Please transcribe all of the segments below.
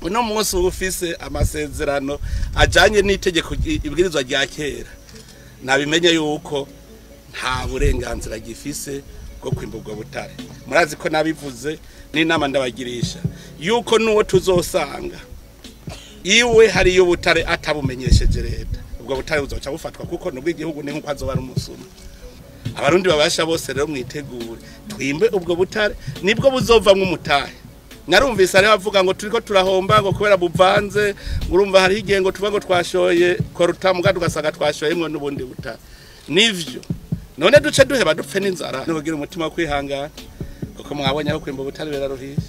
Uno munsi ufise amasezerano ajanye n'itegeko ibwirizwa rya kera, nabimenye yuko nta burenganzira gifise bwo kwimba ubwo butare. Murazi ko nabivuze n'inama ndabagirisha yuko nuwo tuzosanga iwe hariyo butare atabumenyesheje leta, ubwo butare buzoca bufatwa kuko nubwo igihugu ni nkuko azoba ari umusuma. Abarundi babasha bose rero mwitegure twimbe ubwo butare, nibwo buzovamwo umutahe. Narumvise ari bavuga ngo turiko turahomba ngo kubera buvanze, urumva hari igihe ngo tuvuga ngo twashoye koruta muga tugasanga twashoyemwo n'ubundi butare. Nivyo none duce duheba dupfe n'inzara, nugira umutima wo kwihangana kuko mwabonye aho kwimba ubutare biraruhisha,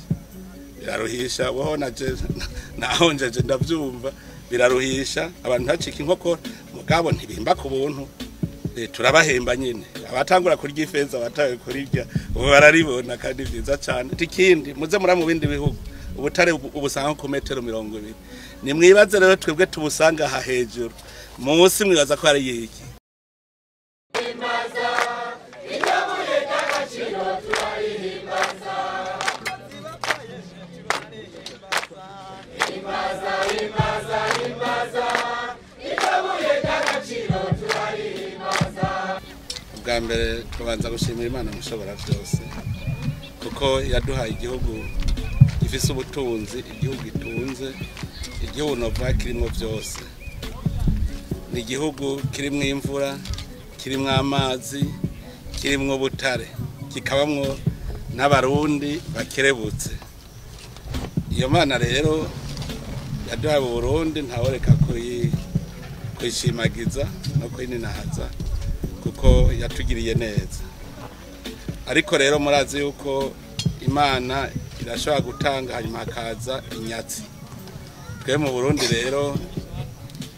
biraruhisha woho naje nahonjeje ndavyumva, biraruhisha abantu bacika inkokora, mugabo ntibimba ku buntu. Turabahemba nyine, abatangura kurya ifeza abataye kurirya ubu bararibona kandi vyiza cyane. Ikindi muze muri mu bindi bihugu ubutare ubusanga ku metero 20, ni mwibaze rero twebwe tubusanga aha hejuru munsi, mwibaza ko ari yiki. Bwa mbere tubanza gushimira Imana mushobora byose kuko yaduhaye igihugu gifise ubutunzi, igihugu gitunze, igihugu nova kirimo byose. Ni igihugu kirimo imvura, kirimo amazi, kirimo ubutare, kikabamwo n'abarundi bakerebutse. Iyo Mana rero yaduhaye Burundi ntaworeka kuyishimagiza no kuyininahaza kuko yatugiriye neza. Ariko rero murazi yuko Imana irashobora gutanga hanyuma hakaza inyatsi. Twe mu Burundi rero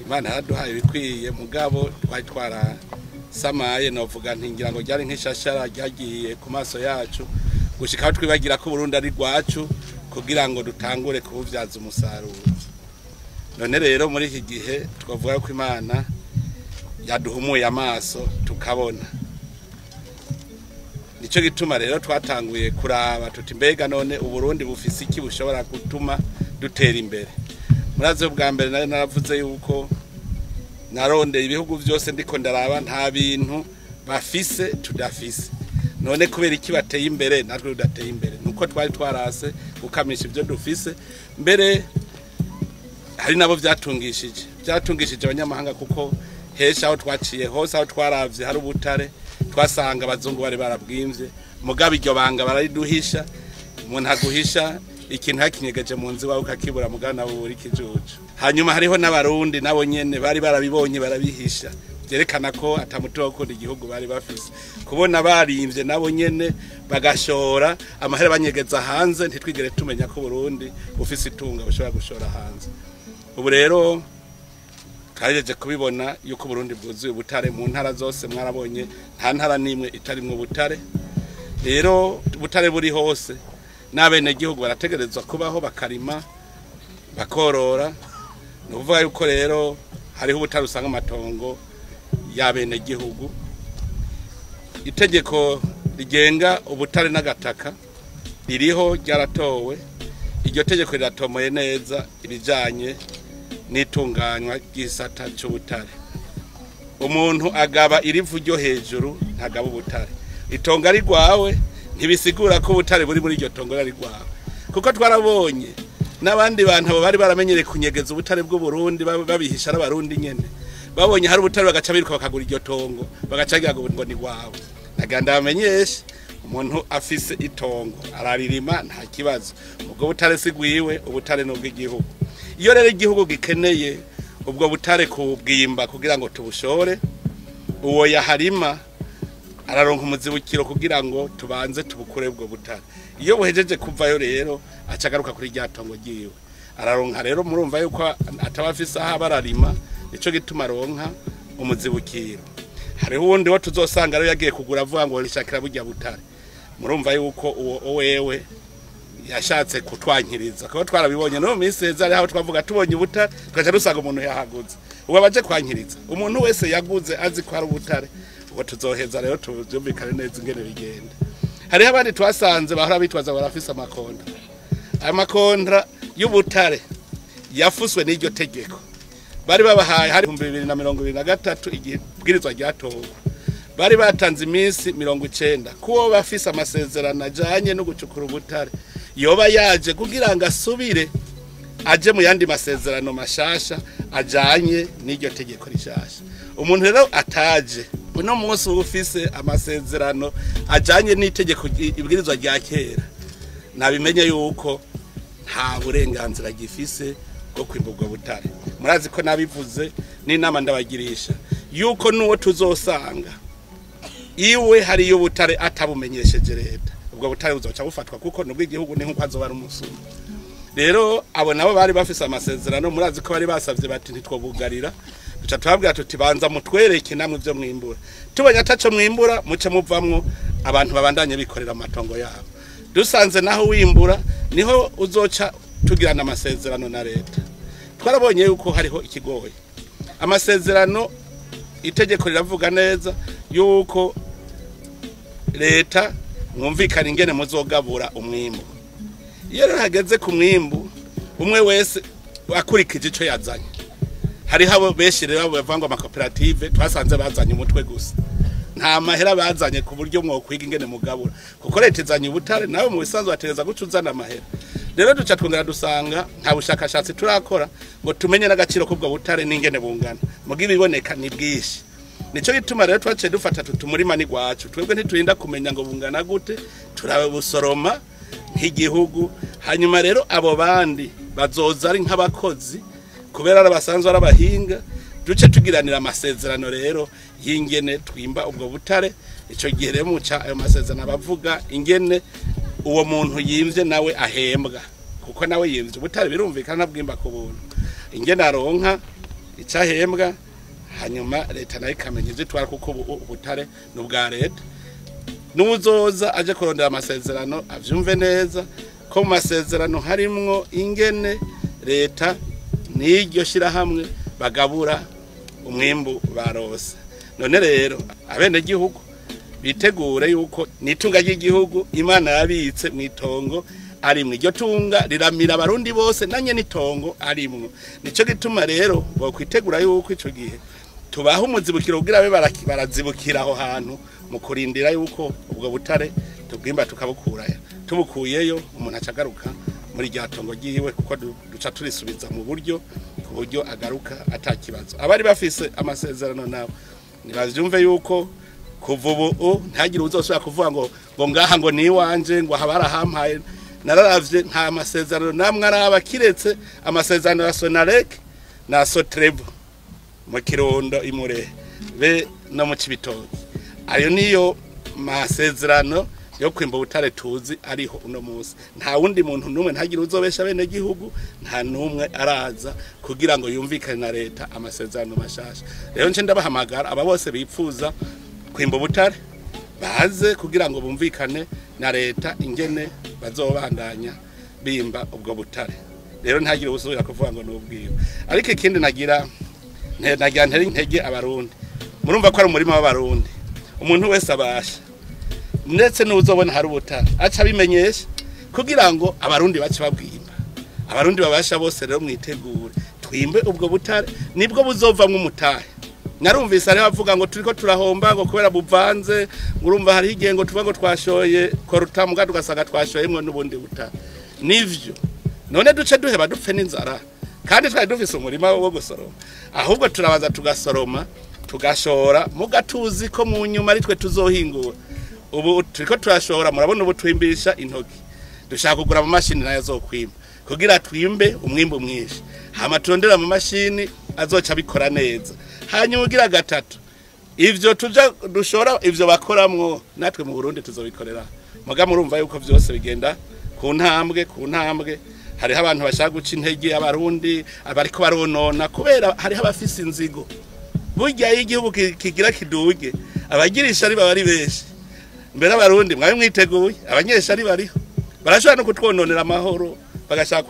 Imana yaraduhaye ibikwiye, mugabo twari twarasamaye, novuga nti ngira ngo ryari nk'ishashara ryagiye ku maso yacu gushika aho twibagira ko Burundi ari rwacu kugira ngo dutangure kubuvyaza umusaruro. None rero muri iki gihe twavuga ko Imana yaduhumuye amaso tukabona. Nico gituma rero twatanguye kuraba tuti mbega none Uburundi bufise iki bushobora gutuma dutera imbere. Murazi bwa mbere nari naravuze yuko narondeye ibihugu byose ndiko ndaraba nta bintu bafise tudafise. None kubera iki bateye imbere natwe tudateye imbere? Nuko twari twarase gukamisha ibyo dufise. Mbere hari nabo byatungishije abanyamahanga kuko hesha aho twaciye hose aho twaravye hari ubutare twasanga abazungu bari barabwimvye, mugabo iryo banga barariduhisha. Umuntu aguhisha ikintu hakinyegeje mu nzu wawe ukakibura, mugabo nabo buri kijuju. Hanyuma hariho n'abarundi nabo nyene bari barabibonye barabihisha, byerekana ko atamutima wo gukunda igihugu bari bafise. Kubona barimvye nabo nyene bagashora amahera banyegeza hanze, ntitwigere tumenya ko Burundi bufise itunga bushobora gushora hanze. Ubu rero twagejeje kubibona yuko Burundi bwuzuye ubutare mu ntara zose, mwarabonye nta ntara nimwe itarimwo ubutare. Rero ubutare buri hose n'abene gihugu barategerezwa kubaho bakarima bakorora. Ni ukuvuga yuko rero hariho ubutare usanga amatongo y'abene gihugu. Itegeko rigenga ubutare n'agataka ririho ryaratowe. Iryo tegeko riratomoye neza ibijanye n'itunganywa ry'isata c'ubutare. Umuntu agaba irivu ryo hejuru ntagaba ubutare. Itongo ari rwawe ntibisigura ko ubutare buri muri iryo tongo ari rwawe, kuko twarabonye n'abandi bantu abo bari baramenyereye kunyegeza ubutare bw'u Burundi babihisha n'abarundi nyene, babonye hari ubutare bagaca biruka bakagura iryo tongo bagaca bagira ngo ni rwawe. Naganda bamenyeshe umuntu afise itongo araririma nta kibazo, ubwo butare si gwiwe, ubutare n'ubw'igihugu. Iyo rero igihugu gikeneye ubwo butare kubwimba kugira ngo tubushore, uwo yaharima araronka umuzibukiro kugira ngo tubanze tubukure ubwo butare. Iyo buhejeje kuvayo rero acagaruka kuri rya tongo ryiwe, araronka rero. Murumva yuko ataba afise aho bararima, nico gituma aronka umuzibukiro. Hariho uwundi wo tuzosanga rero yagiye kugura avuga ngo rishakira burya butare. Murumva yuko uwo wewe yashatse kutwankiriza, kuko twarabibonye no mu minsi heza aho twavuga tubonye ubutare tugaca dusanga umuntu yahaguze. Ubu abaje kwankiriza umuntu wese yaguze azi ko ari ubutare, ubwo tuzoheza rero tuvyumvikane neza ingene bigenda. Hariho abandi twasanze bahora bitwaza barafise amakontra, amakontra y'ubutare yafuswe n'iryo tegeko bari babahaye hari 2023 igihe bwirizwa ryatorwa bari batanze iminsi 90 kuwo bafise amasezerano ajanye no gucukura ubutare yoba yaje kugira ngo asubire aje mu yandi masezerano mashasha ajanye n'iryo tegeko rishasha. Umuntu rero ataje uno munsi ufise amasezerano ajanye n'itegeko ibwirizwa rya kera nabimenye yuko nta burenganzira gifise bwo kwimburwa butare. Murazi ko nabivuze n'inama ndabagirisha yuko nuwo tuzosanga iwe hari yo butare atabumenyesheje leta, ubwo butare buzoca bufatwa kuko nubwo igihugu ni nkuko azoba ari umusuma. Rero abo nabo bari bafise amasezerano, murazi ko bari basavye bati ntitwobugarira, duca tubabwira tuti banza mutwereke namwe ivyo mwimbura, tubonye ataco mwimbura muce muvamwo abantu babandanye bikorera amatongo yabo. Dusanze naho wimbura niho uzoca tugirana amasezerano na leta. Twarabonye yuko hariho ikigoye amasezerano, itegeko riravuga neza yuko leta mwumvikana ingene muzogabura umwimbu. Iyo rero hageze ku mwimbu umwe wese akurikije ico yazanye, hariho abo benshi rero bavangwa amakoperative twasanze bazanye umutwe gusa, nta mahera bazanye ku buryo mwokwiga ingene mugabura, kuko leta izanye ubutare nawe mu bisanzwe bategeza guca uzana amahera. Rero duca twongera dusanga nta bushakashatsi turakora ngo tumenye n'agaciro k'ubwo butare n'ingene bungana, muga ibiboneka ni bwinshi. Nico gituma rero twaciye dufata tutumurima ni gwacu, twebwe ntiturinda kumenya ngo bungana gute, turabusoroma nk'igihugu. Hanyuma rero abo bandi bazoza ari nk'abakozi kubera arabasanzwe arabahinga, duce tugiranira amasezerano rero y'ingene twimba ubwo butare. Ico gihe rero muca ayo masezerano abavuga ingene uwo muntu yimvye nawe ahembwa, kuko nawe yimvye ubutare birumvikana bwimba ku buntu, ingene aronka icahembwa, hanyuma leta nayo ikamenya ivyo itwara, kuko ubutare n'ubwa leta. N'uzoza aje kurondera amasezerano avyumve neza ko mu masezerano harimwo ingene leta n'iryo shirahamwe bagabura umwimbu barose. None rero abenegihugu bitegure yuko nitunga ry'igihugu Imana yabitse mwitongo arimwe, iryo tunga riramira abarundi bose nanye nitongo arimwe. Nico gituma rero bokwitegura yuko ico gihe tubaha umuzibukiro kugira be barazibukira aho hantu mu kurindira yuko ubwo butare tubwimba tukabukurayo. Tubukuyeyo umuntu acagaruka muri rya tongo ryiwe, kuko duca turisubiza mu buryo ku buryo agaruka atakibazo. Abari bafise amasezerano nabo nibavyumve yuko kuva ubu ntagire uzosubira kuvuga ngo ngaha ngo ni iwanje ngo habarahampaye. Nararavye nta masezerano namwe araba kiretse amasezerano ya Sonarek na Sotrebu mu Kirundo imure be no mu Cibitoke. Ayo niyo masezerano yo kwimba ubutare tuzi ariho uno munsi. Nta wundi muntu numwe, ntagire uzobesha bene gihugu, nta numwe araza kugira ngo yumvikane na leta amasezerano mashasha. Rero nce ndabahamagara aba bose bipfuza kwimba ubutare baze kugira ngo bumvikane na leta ingene bazobandanya bimba ubwo butare. Rero ntagire usubira kuvuga ngo nubwiwe. Ariko ikindi nagira ntere intege abarundi, murumva ko ari umurima w'abarundi, umuntu wese abasha ndetse n'uzobona hari ubutare aca bimenyesha kugira ngo abarundi bace babwimba. Abarundi babasha bose rero mwitegure twimbe ubwo butare, nibwo buzovamwo umutahe. Narumvise ari bavuga ngo turiko turahomba ngo kubera buvanze, urumva hari igengo tuvuga ngo twashoye koruta muga tugasanga twashoyemwo n'ubundi butare. Nivyo none duce duheba dupfe n'inzara kandi twari dufise umurima wo gusoroma, ahubwo turabaza tugasoroma tugashora muga tuzi ko mu nyuma ari twe tuzohingura. Ubu turiko turashora, murabona ubu twimbisha intoki, dushaka kugura amamashini nayo azokwimba kugira twimbe umwimbu mwinshi, hama turondera amamashini azoca bikora neza. Hanyuma ugira gatatu ivyo tuja dushora ivyo bakoramwo natwe mu Burundi tuzobikorera. Muga murumva yuko vyose bigenda ku ntambwe ku ntambwe. Hariho abantu bashaka guca intege abarundi abariko baronona kubera hariho abafise inzigo. Burya iyo igihugu kigira kiduge abagirisha ari baba ari benshi. Mbere abarundi mwabe mwiteguye, abanyeshari bariho barashobora no kutwononera amahoro, bagashaka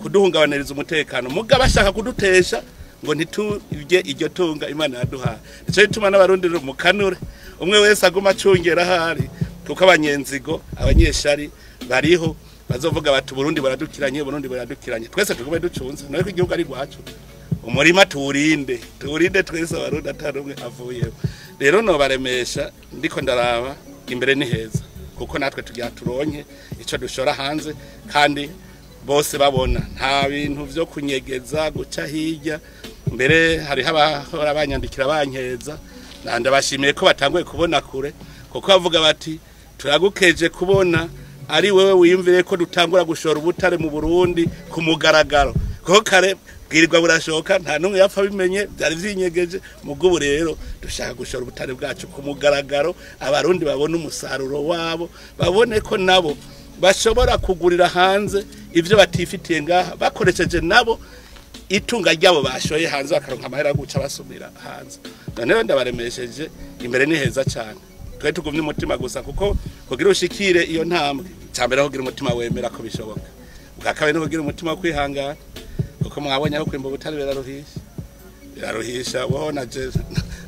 kuduhungabaniriza umutekano, muga bashaka kudutesha ngo ntitujye iryo tunga Imana yaduhaye. Nico gituma n'abarundi mukanure umwe wese aguma acungera ahari, kuko abanyenzigo abanyeshari bariho Bazovuga bati Burundi baradukiranye, Burundi baradukiranye, twese tugume ducunze none ko igihugu ari gwacu. Umurima tuwurinde, tuwurinde twese abarundi atarumwe avuyeho. Rero no baremesha ndiko ndaraba imbere ni heza, kuko natwe tugira turonke ico dushora hanze kandi bose babona, nta bintu vyo kunyegeza guca hirya. Mbere hariho abahora banyandikira bankeza, ndabashimiye ko batanguye kubona kure, kuko bavuga bati turagukeje kubona ari wewe wiyumvire ko dutangura gushora ubutare mu Burundi ku mugaragaro, kuko kare bwirirwa burashoka nta numwe yapfa bimenye, byari vyinyegeje. Mugubu rero dushaka gushora ubutare bwacu ku mugaragaro, abarundi babone umusaruro wabo, babone ko nabo bashobora kugurira hanze ivyo batifitiye ngaha, bakoresheje nabo itunga ryabo bashoye hanze bakaronka amahera guca basumira hanze. None ndabaremesheje imbere ni heza cyane, twe tugumye umutima gusa, kuko kugira ushikire iyo ntambwe cyambere kugira umutima wemera ko bishoboka, ubwa kabiri no kugira umutima wo kwihangana, kuko mwabonye aho kwimba ubutare biraruhisha, biraruhisha wowe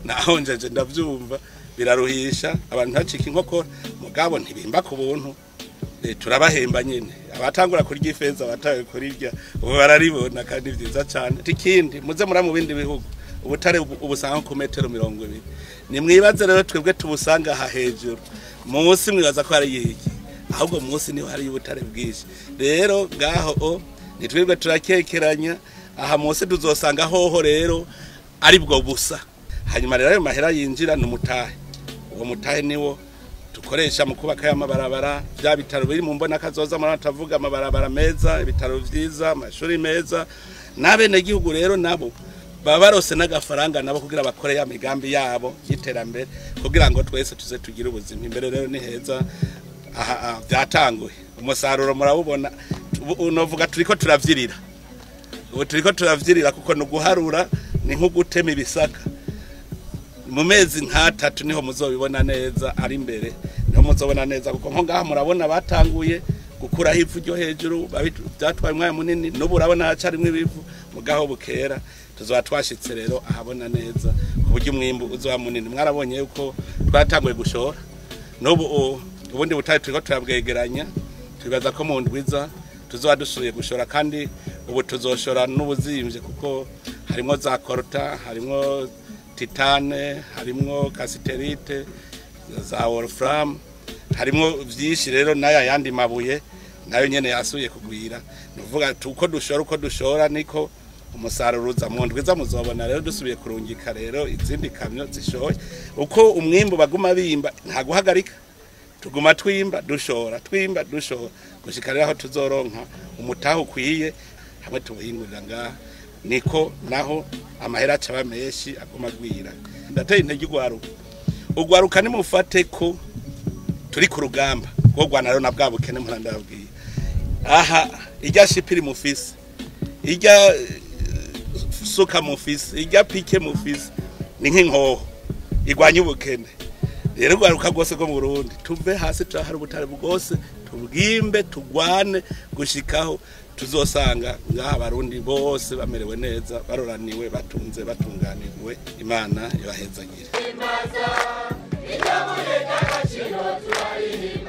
nahonjeje ndavyumva, biraruhisha abantu bacika inkokora, mugabo ntibimba ku buntu, turabahemba nyine. Abatangura kurya ifeza abatawe kurirya ubu bararibona kandi vyiza cyane. Ikindi muze muri mu bindi bihugu ubutare ubusanga ku metero 20, nimwibaze rero twebwe tubusanga aha hejuru, munsi mwibaza ko ari yiki, ahubwo munsi niho hari ubutare bwinshi. Rero ngaho nitwebwe turakekeranya, aha munsi tuzosanga hoho rero ari bwo busa. Hanyuma rero ayo mahera yinjira n'umutahe, uwo mutahe niwo dukoresha mu kubaka y'amabarabara, bya bitaro biri mu mbona kazoza muri atavuga amabarabara meza, ibitaro vyiza, amashuri meza, n'abene gihugu rero nabo baba barose n'agafaranga nabo kugira bakore ya migambi yabo y'iterambere, kugira ngo twese tuze tugire ubuzima. Imbere rero ni heza, aha byatanguye umusaruro murawubona, unovuga turiko turavyirira, ubu turiko turavyirira, kuko no guharura ni nko gutema ibisaka. Mu mezi nk'atatu niho muzobibona neza, ari imbere niho muzobona neza, kuko nko ngaha murabona batanguye gukuraho ivu ryo hejuru, byatwaye umwanya munini, n'ubu urabona hacarimwo ibivu, mugaho bukera tuzoba twashitse rero ahabona neza ku buryo umwimbu uzoba munini. Mwarabonye yuko twatanguye gushora, n'ubu ubundi butare turiko turabwegeranya, twibaza ko mu ndwiza tuzoba dusubiye gushora, kandi ubu tuzoshora n'ubuzimvye, kuko harimwo za korta, harimwo titane, harimwo kasiterite, za wolfram, harimwo vyinshi. Rero n'aya yandi mabuye nayo nyene yasuye kugwira. Nuvuga uko dushora uko dushora niko umusaruro uza. Mu ndwiza muzobona rero dusubiye kurungika rero izindi kamyo zishoye, uko umwimbu baguma bimba nta guhagarika, tuguma twimba dushora, twimba dushora gushika rero aho tuzoronka umutahe ukwiye hamwe tubuhingurira ngaha, niko naho amahera acaba menshi aguma agwira. Ndateye intege ugwaruka, ugwaruka nimufate ko turi ku rugamba rwo rwana rero na bwa bukene mpora ndababwiye. Aha irya shipiri mufise, irya suka mufise, irya pike mufise ni nk'inkoho igwanya ubukene. Rero ugwaruka rwose rwo mu Burundi tuve hasi, turahari ubutare bwose, tubwimbe tugwane gushikaho tuzosanga ngaha abarundi bose bamerewe neza, baroraniwe, batunze, batunganirwe. Imana ibahezagire. Ijabuye ry'agaciro turarihimbaza.